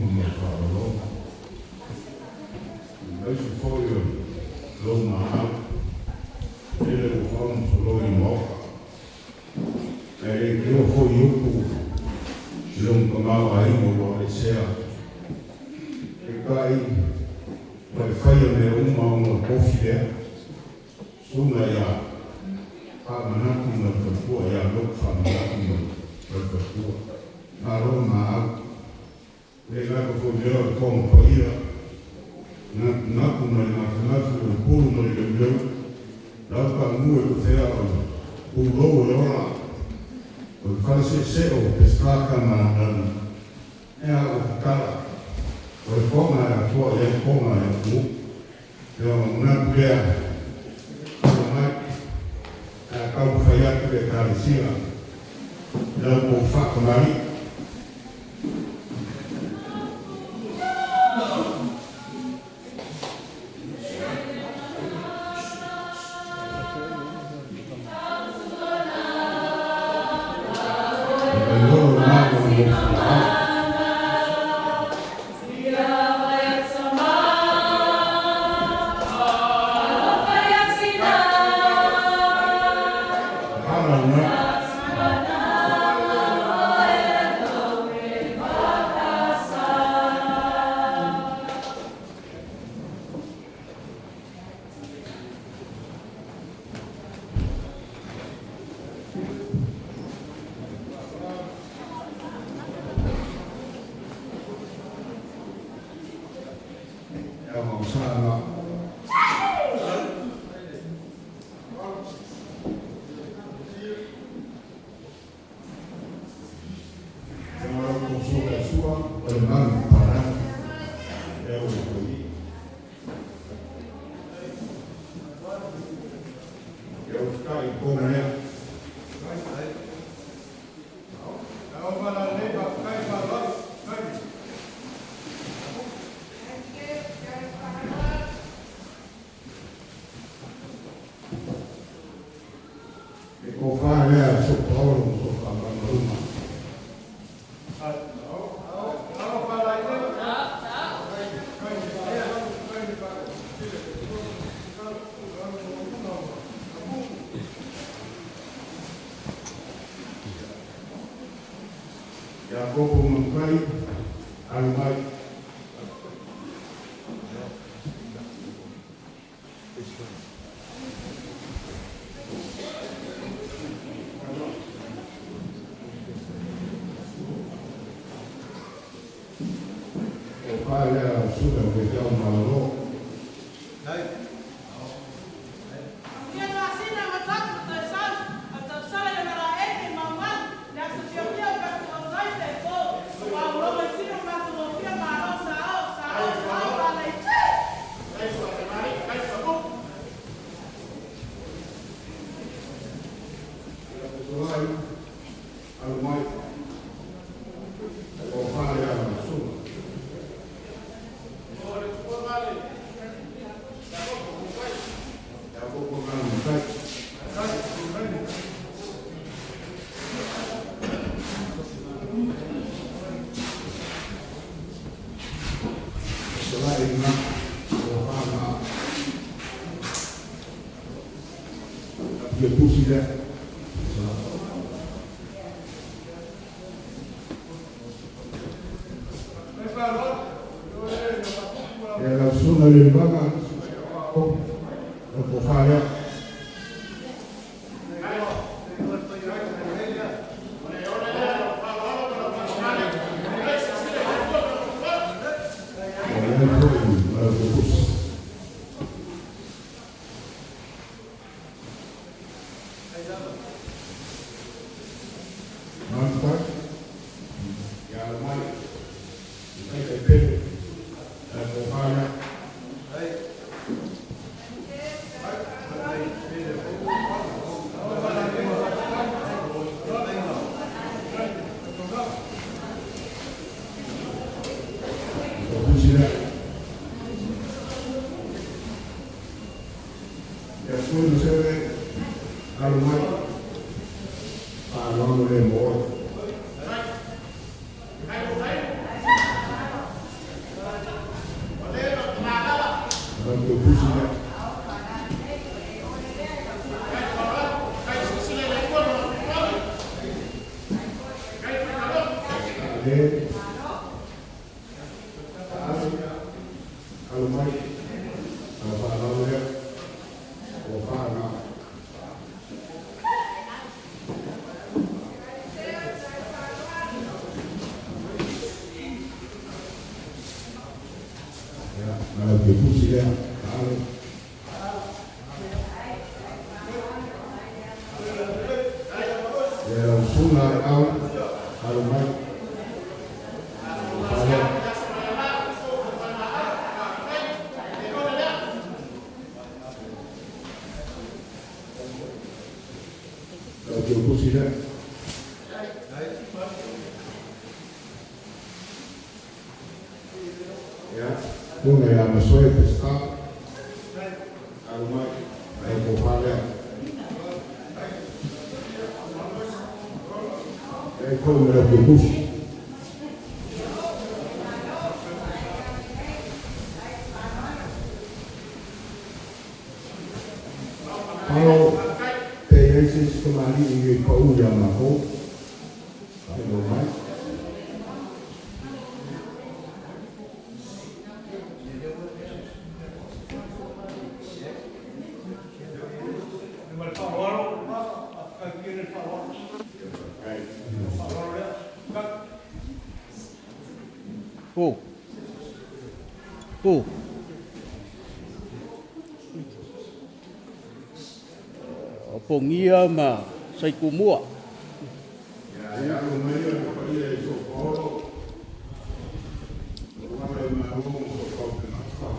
uma ma le faaaloalo. Aemaise foi o lou maau, lele ua faamasolo i le Maota. Ae le tio foi upu i lou tamaoaiga ua aveesea. Peitai, ua e faia mea uma ona o le tofi lea. Susuga ia Faamanatu ma le faletua ia Lotu Faamanatu ma le faletua. Malo maau. E le gata foi i lea o le toga paia, natunatu ma le nafunafu o le pulu ma le leuleu, lau taamu e tofea o le pulou o le ola, o le faleseesee o Peseta Tama e a ua tatala, o le toga e atoa i ai toga e atunuu. E ona manatu lea, alo mai, ae taumafai atu le Ekalesia i la outou faatamalii. O le lolo lena ma le mofu. Ala lena. Ia mausā na. Ia ma lau outou suaga e sua o le malu palagi lea ua foi. Ia ua fetai i kona lea. E tofa lea so paolo ma so faamalumaluga. Iakopo Manutai, alu mai. Tofa lea lau susuga i le Tau Malolo. Ia Pesolai, alu mai. Tofa lea lau susuga. Iakopo Manutai. Pesolai lena, tofa lena. Le pusi lea. Ia lau susuga i le Vaga, lau tofa lea. Ua i ai foi ma lau toetusi. Manutai, ia alu mai, i taita i pele, lau tofa lea. lau pusi lea. Ale, alo mai, alo whaalau lea, o whaanga. Ia, ma lau pusi lea, alo. Ia lau suna e au, alo mai. O whaalea. Lau pusi lea. Ia, tuna ia masoe pesta. Alo mai, lau ko whaalea. E kou me lau pusi. Palo te iai se isi kamali i e pau ia makou. Whaelo mai. Ma le faaaloalo, faafetai le faaaloalo. Ai. Faaaloalo lea. Fu. Fu. O pongia ma saikumua. Ia, ia alo mai ia le paia i so paolo. O wale malo mo so pau te nasa.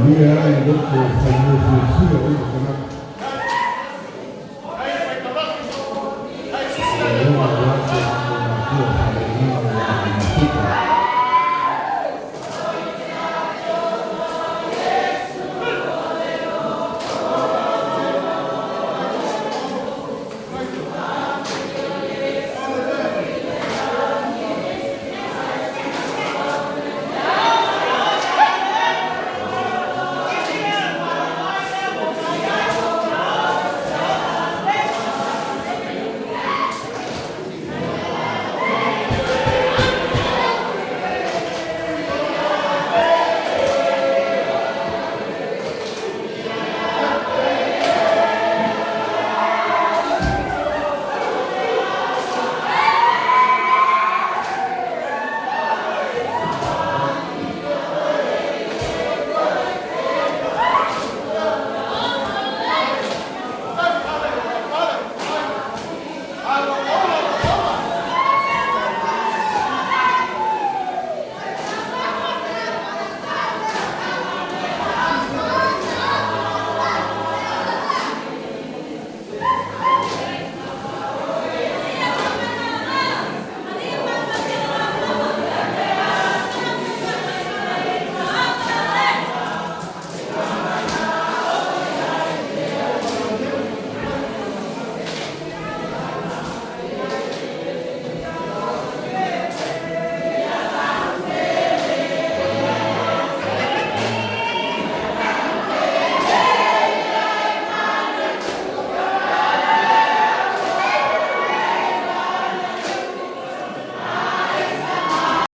Malie ai le loto e faimea fiafia ai le tagata. O le ola ia te o matua faaleagaga o le mafuta.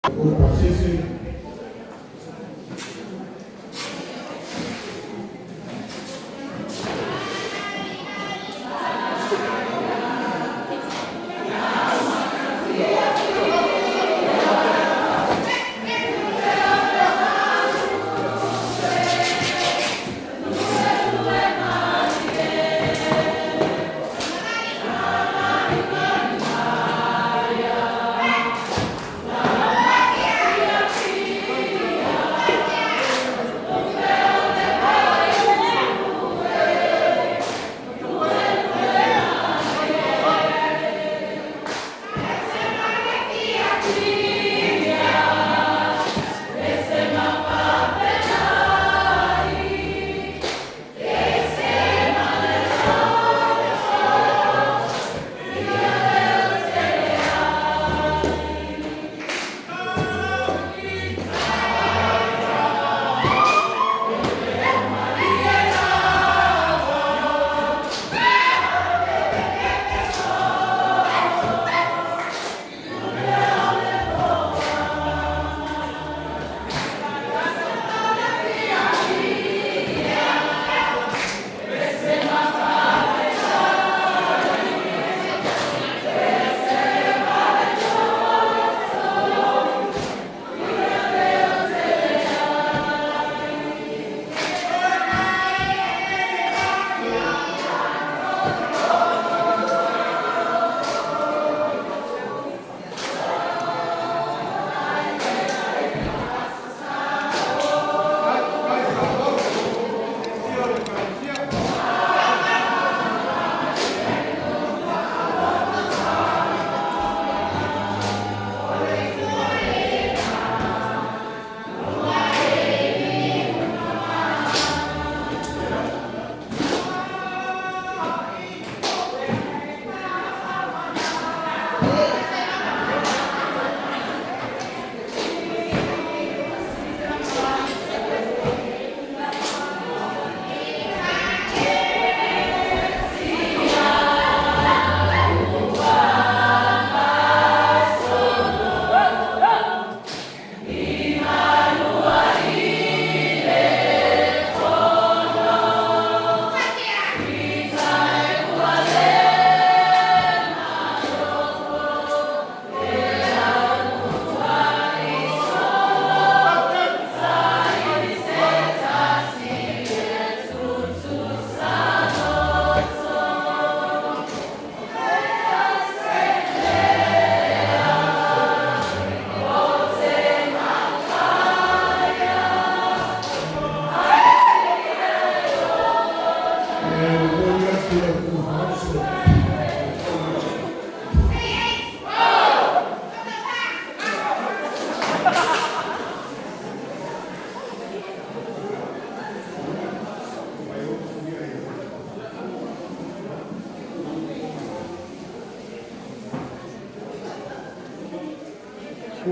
O le pasese.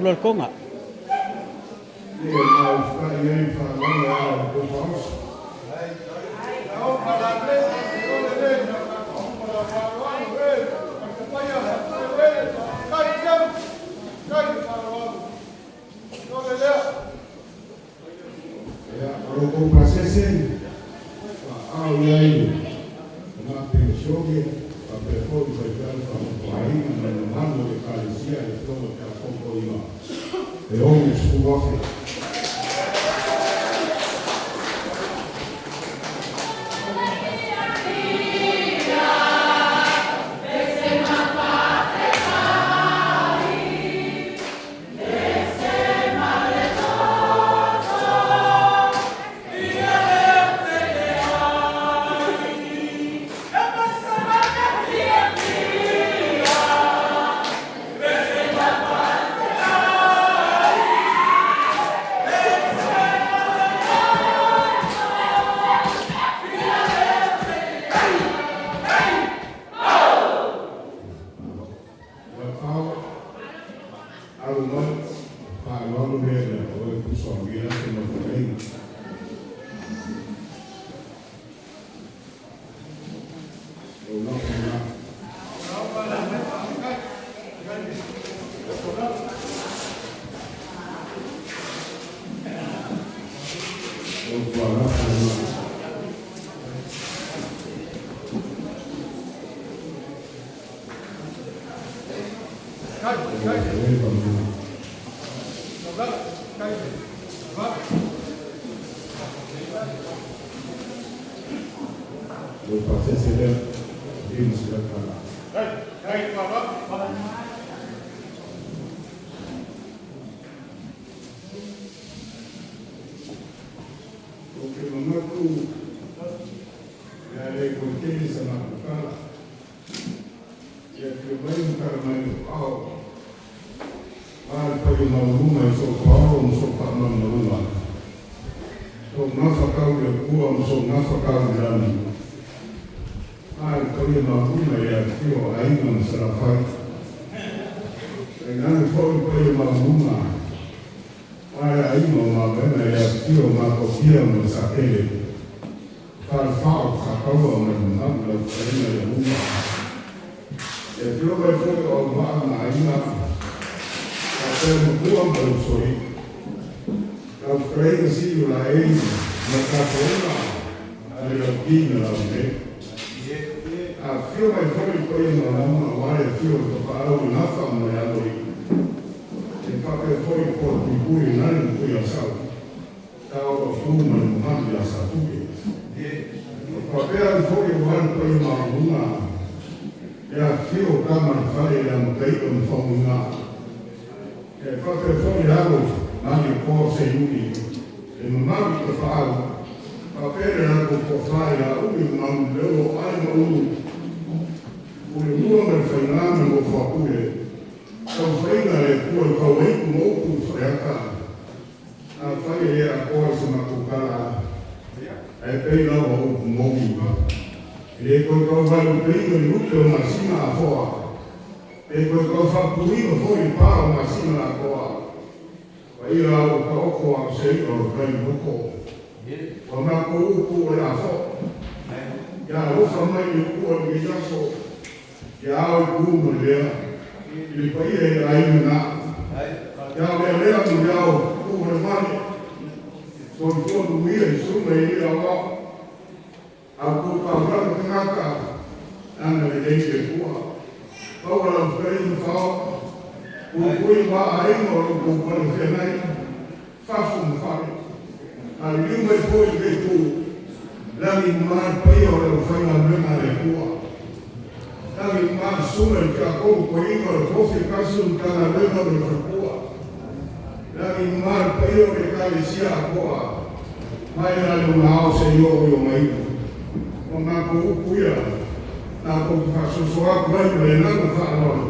Pula le Toga. Ia maufai ai faaaloalo e ala i le tou faaoso. Ia, o lo outou pasese, faaao i ai le tama Penisione, faapea foi le faifeau faamotuaiga ma le mamalu o le Ekalesia i le Afioga i le Tiakono Toeaina e $60,000. Ua fao, alo mai, faaaloalo lea ia te oe Tuso Amia se mafuaiga. Lou lafo lena. Lou tualafo lena. Lou eva lena. Lou pasese lea, $500. Ou te manatu e a le toe tele sa matou tala, ia afio mai ma tala mai lou ao, a le paia maualuga i sou paolo ma sou faamalumaluga, sou gafa tau i le Atua ma sou gafa tau i lagi, a le paia maualuga i le afifio o Aiga ma Salafai, tainane foi le paia maualuga a le aiga o Mavaega i le afifio o Matautia ma Lesatele, Fale Fao, Sataua ma le mamalu i lau fetalaiga Lealuga. E afio mai foi o Auvaa ma Aiga, faapea le Matua ma le Usoalii. Lau fetalaiga Sili o Laei ma le tapuaiga a le Lauti ma Laumei. Afifio mai foi le paia maualuga aua le afio o le Tapaau i Gafa ma le Aloalii. E faapea foi le Pola Puipui i Lani ma Tuiasau, Tao Afu ma le mamalu ia Satupe. E faapea ai foi aua le paia maualuga le afifio o Tama le Fale le Amataia ma Faumuina. E faapea foi le alo Malietoa Seiuli, le mamalu i Tapaau, faapea le latou toafa ia Uli ma Manuleleua o Ai ma Ulu, Pulelua ma le Faiga ma le Nofoapule, taumafaiga a le Atua i tauaitu ma upu i Faleata. Afai e le atoa i se matou tala, ae pei lava o upu moni. E le toe tau vaelupeina i lupe o masina afoa, pe toe tau faapuina foi i pa o masina atoa. Paia ua taoto a o se i'a o le tai loko. Ua matou upu o le a fo'i. Ia alofa mai le Atua i lenei aso, ia ao i tu ma le lea, i le paia i aiga na. Ia lealea ma le ao tu o le male, soifua manuia i susuga i alii aoao, a outou taulaga tagata, ana lelei le Atua. Maua lau fetalaiga Fao, puipui ma aiga o lo outou fale feagai, fafo ma fale. A liliu mai foi i lenei itu, lagi mama le paia o le aufaigaluega a le Atua. Lagi mama le susuga i le Tiakono Toeaina o le tofi e tasi o le Matagaluega ma le faletua. Lagi mama le paia o le Ekalesia atoa, mai lava i lona ao seia oo i ona iu. O matou upu ia, tatou te faasoasoa atu ai ma le agaga faaaloalo.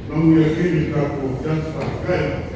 Manuia tele le tatou afiafi. Faafetai.